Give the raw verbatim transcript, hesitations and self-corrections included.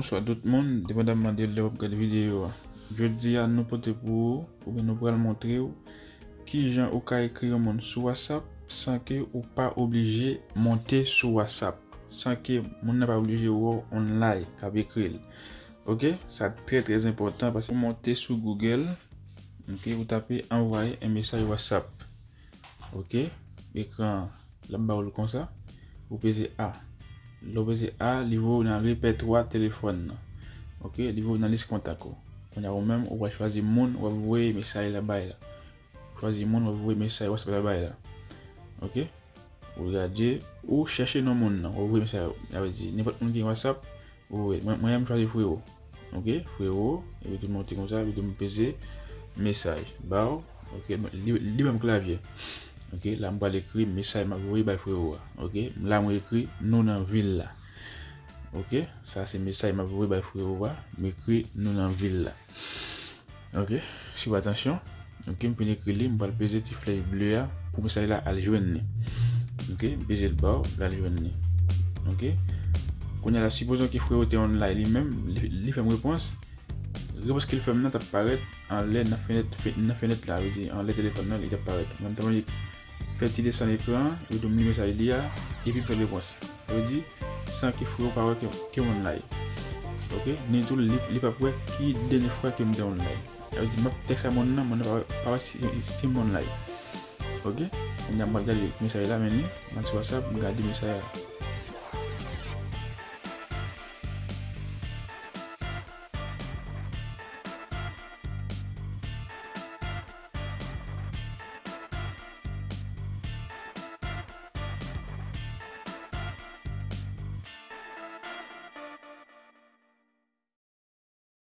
Swa dòt moun, depandamman de lè w ap gade videyo a. Jodi a, nou pote pou ou, oubyen nou pral montre w, kijan ou ka ekri yon moun sou WhatsApp san ke ou pa oblije monte sou WhatsApp, san ke moun nan pa oblije wè w online k ap ekri l. Ok, sa trè, trè enpòtan paske ou monte sou Google, ok, ou tape envoyer un message WhatsApp. Ok, ekran l ap ba w l konsa, ou peze A. Lè w peze A, li voye w nan repètwa telefòn nan. Ok, li voye w nan lis kontak ou. Kounye a ou menm, ou pral chwazi moun w ap voye mesaj la bay la. Chwazi moun w ap voye mesaj WhatsApp la bay la. Ok, ou gade, ou chèche non moun nan, w ap voye mesaj la. Sa vle di, nenpòt moun ki gen WhatsApp, ou wè. Mwen, mwen, m chwazi Frero. Ok, Frero, epi tou monte konsa, epi tou m peze mesaj. Ba w, ok, li, li menm klavye. Ok, la m pral ekri mesaj m ap voye bay Frero a. Ok, la mwen ekri nou nan vil la. Ok, sa se mesaj m ap voye bay Frero a. M ekri nou nan vil la. Ok, swiv atansyon. Ok, m fin ekri li, m pral peze ti flèch ble a pou mesaj la al jwenn li. Ok, m peze l ba w, l al jwenn li. Ok, kounye a la, sipozon ke Frero te online li menm, li, li fè m repons. Repons ke l fè m nan t ap parèt anlè nan fenèt, fe- nan fenèt la, vle di anlè telefòn nan, li t ap parèt. Mwen, m ta mande fè ti desann ekran an, epi tou m li mesaj li a, epi m fè repons. Sa vle di, san ke Frero pa wè ke, ke m online. Ok, ni tou li, li p ap wè ki dènye fwa ke m te online. Sa vle di, m ap tèks a moun nan, moun nan pa, pa wè si, si m online. Ok, kounye a m pral gade mesaj la, men li, m al sou WhatsApp, m gade mesaj la.